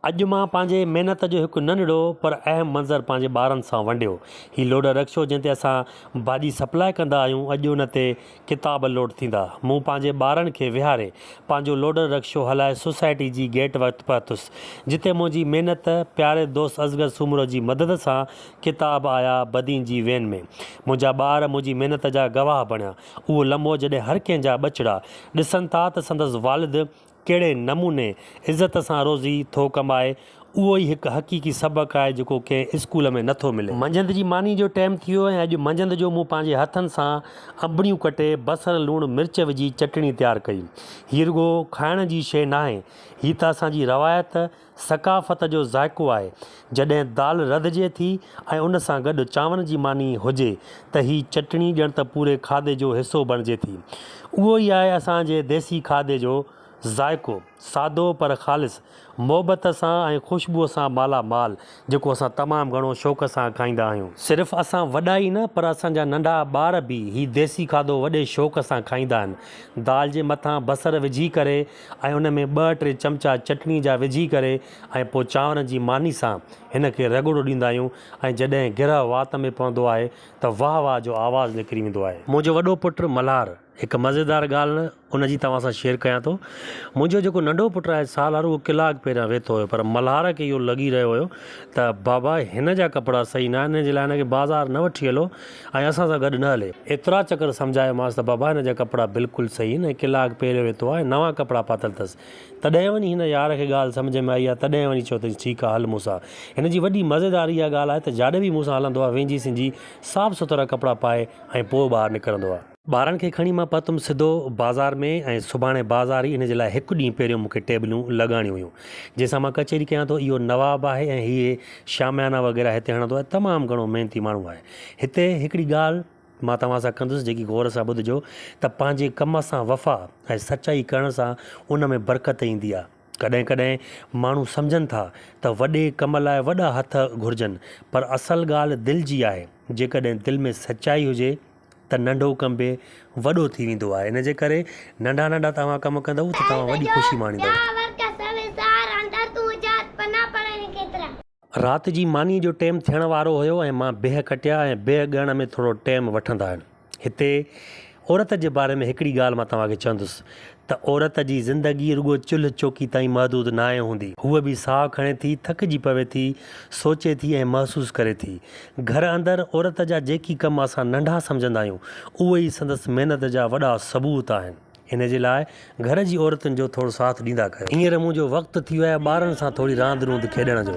اڄ مان پنهنجي محنت جو هڪ ننڍڙو پر اهم منظر پنهنجي ٻارن سان ونڊيو. هي لوڊر رڪشو جنهن تي اسان ڀاڄي سپلاء ڪندا آهيون اڄ ان تي ڪتاب لوڊ ٿيندا. مون پنهنجي ٻارن کي ويهاري پنهنجو لوڊر رڪشو هلائي سوسائٽي جي گيٽ وٽ پهتس جتي منهنجي محنت پياري دوست اصغر سومرو جي مدد سان ڪتاب آيا بدين جي وين ۾. منهنجا ٻار منهنجي محنت جا گواهه بڻيا. اهو لمحو جڏهن هر ڪنهن جا ٻچڙا ڏسن ٿا ته سندس والد ڪهڙي نموني عزت سان روزي ٿو ڪمائي، اهو ئي هڪ حقيقي سبق آهي جيڪو ڪنهن اسڪول ۾ نٿو ملي. منجهند جي ماني جو ٽيم ٿي ويو ۽ اڄ منجهند جو مون پنهنجي هٿن سان انبڙيون ڪٽي، بصر، لوڻ، مرچ وجهي چٽڻي تيار ڪئي. هي رڳو کائڻ جي شيء ناهي، هي ته اسان جي روايت، ثقافت جو ذائقو آهي. جڏهن دال رڌجي ٿي ۽ ان سان گڏ چانورن جي ماني هجي ته هي چٽڻي ڄڻ ته پوري کاڌي جو حصو بڻجي ٿي. اهو ئي آهي اسان جي ديسي کاڌي جو ذائقو، سادو پر خالص، محبت سان ۽ خوشبوء سان مالا مال، جيڪو اسان تمام گهڻو شوق سان کائيندا آهيون. صرف اسان وڏا ئي نه پر اسان جا ننڍا ٻار به هي ديسي کاڌو وڏي شوق سان کائيندا آهن. دال جي مٿان بصر وجهي ڪري ۽ ان ۾ ٻه ٽي چمچا چٽڻي جا وجهي ڪري ۽ پوء چانورن جي ماني سان هن کي رڳڙو ڏيندا آهيون ۽ جڏهن گرهه وات ۾ پوندو آهي ته واهه واهه جو آواز نڪري ويندو آهي. منهنجو وڏو پٽ ملهار هڪ مزيدار ڳالهه ان جي توهان سان شيئر ڪيان ٿو. منهنجو جيڪو ننڍو پٽ آهي سالار اهو ڪلاڪ پهريان ويٺو هيو پر ملهار کي اهو لڳي رهيو هيو ته بابا هن جا ڪپڙا صحيح نه آهن ان جي لاء هن کي بازار نه وٺي هلو ۽ اسان سان گڏ نه هلي. ايترا چڪر سمجهايومانس ته بابا هن جا ڪپڙا بلڪل صحيح آهن ۽ ڪلاڪ پهريون ويتو آهي ۽ نوان ڪپڙا پاتل اٿس. تڏهن وڃي هن يار کي ڳالهه سمجهه ۾ آئي آهي تڏهن وڃي چيو اٿائين ٺيڪ آهي هل مون سان. هن جي وڏي مزيدار اها ڳالهه آهي ته جاڏي به مون سان هلندو آهي وينجهي سنجهي صاف سٿرا ڪپڙا پائي ۽ پوء ٻاهر نڪرندو آهي. ٻارن کي کڻي مان پهتم سڌو بازار ۾ ۽ سڀاڻي بازار ئي ان جي لاء هڪ ڏينهن پهريون مون کي ٽيبلون لڳاڻيون هيون. جنهن سان مان ڪچهري ڪيان ٿو اهو نواب آهي ۽ هي شاميانا وغيره هتي هڻندو آهي تمام گهڻو محنتي ماڻهو آهي. هتي هڪڙي ڳالهه مان توهان سان ڪندس جيڪي غور سان ٻڌجو ته پنهنجي ڪم سان وفا ۽ سچائي ڪرڻ سان ان ۾ برڪت ايندي آهي. ڪڏهن ڪڏهن ماڻهو سمجهن ٿا ته وڏي ڪم لاء وڏا هٿ گهرجن پر اصل ڳالهه دل جي آهي جيڪڏهن دل ۾ سچائي هجي ته ننڍو ڪم به وڏو ٿي ويندو آهي ان جي ڪري ننڍا ننڍا توهان ڪم ڪندؤ ته توهان وڏي خوشي ماڻيندؤ. رات جي مانيء جو ٽيم ٿيڻ وارو هيو ۽ مان بيهه ڪٽيا ۽ بيهه ڳڻڻ ۾ ٿورو ٽيم وٺندا آهن. هتي عورت جي باري ۾ هڪڙي ڳالهه مان توهان کي چوندس ته عورت جي زندگي رڳو چلهه چوڪي تائين محدود ناهي هوندي. هوء به ساهه کڻي ٿي، ٿڪجي پوي ٿي، سوچي ٿي ۽ محسوس ڪري ٿي. گهر اندر عورت جا جيڪي ڪم اسان ننڍا سمجهندا آهيون، اهي ئي سندس محنت جا وڏا ثبوت آهن. ان جي لاء گهر جي عورتن جو ٿورو ساٿ ڏيندا ڪيو. هينئر منهنجو وقت ٿي ويو آهي ٻارن سان ٿوري راند روند کيڏڻ جو.